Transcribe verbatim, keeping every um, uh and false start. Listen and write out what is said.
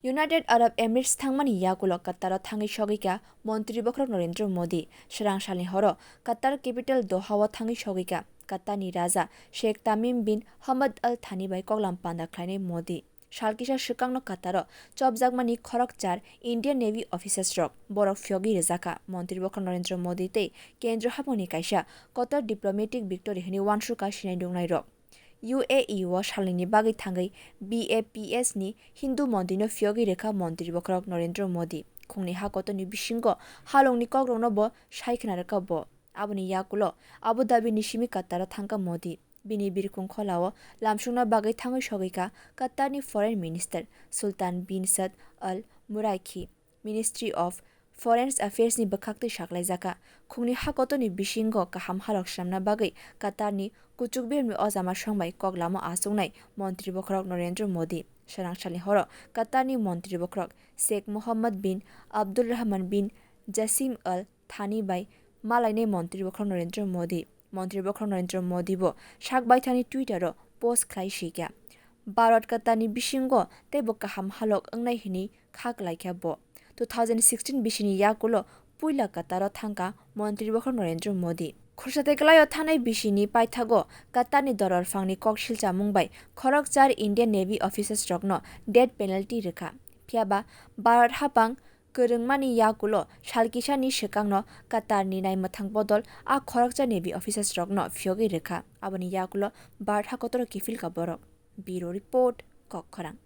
United Arab Emirates thangmani yakulo Qatar o thangwi sogwi kha Montri Bokhorok Narendra Modi. Swrang salni horo Qatar capital Doha o thangwi sogwi kha Qatar ni Raja Sheikh Tamim bin Hamad Al Thani bai koklam panda khlainai Modi. Sal kisa swkangno Qatar o chopjakmani khorokchar Indian Navy officers rok borok phiyogwi rwjakha. Montri Bokhorok Narendra Modi tei Kendro hapangni kaisa kotor diplomatic victory hwnwi uansukha sinai nuknairok. U A E o salnini bagwi thangwi B A P S ni Hindu mondirno phiyogwi rwkha Montri Bokhorok Narendra Modi. Khungni ha kotorni bisingo halongni kokrokno bo sai khna rwkha bo. Aboni yakulo Abu Dhabi ni simi Qatar o thangkha Modi. Bini birkhung kholao lamsukna bagwi thangwi sogwi kha Qatar ni Foreign Minister Sultan bin Said Al Muraikhi. Ministry of Foreign Affairs ni bwkhaktwi saklaijakha. Khungni ha kotorni bisingo kaham halok swnamna bagwi Qatar ni kuchuk bihemni ojama song bai koklamo achuknai Montri Bokhorok Narendra Modi. Swrang salni horo Qatar ni Montri Bokhorok Sheikh Mohammed bin Abdul Rahman bin Jassim Al Thani bai malainai Montri Bokhorok Narendra Modi. Montri Bokhorok Narendra Modi bo sak baithani Twitter o post khlai swi kha. Bharat Qatar ni bisingo teibo kaham halok wngnai hwnwi kha kwlai kha bo. Two thousand sixteen bisini yakulo puila Qatar o thangkha Montri Bokhorok Narendra Modi. Khorsa tei kwlaio thanai bisini paithago Qatar ni doror phangni kok silchamung bai khorokchar Indian Navy officers rokno death penalty rwkha. Phiyaba Bharat hapang kwrwngmani yakulo sal kisani swkangno Qatar ni naimwthang bodol a khoroksa Navy officers rokno phiyogwi rwkha. Aboni yakulo Bharat hakotoro kiphilkha borok. Bureau Report, Kokkhorang.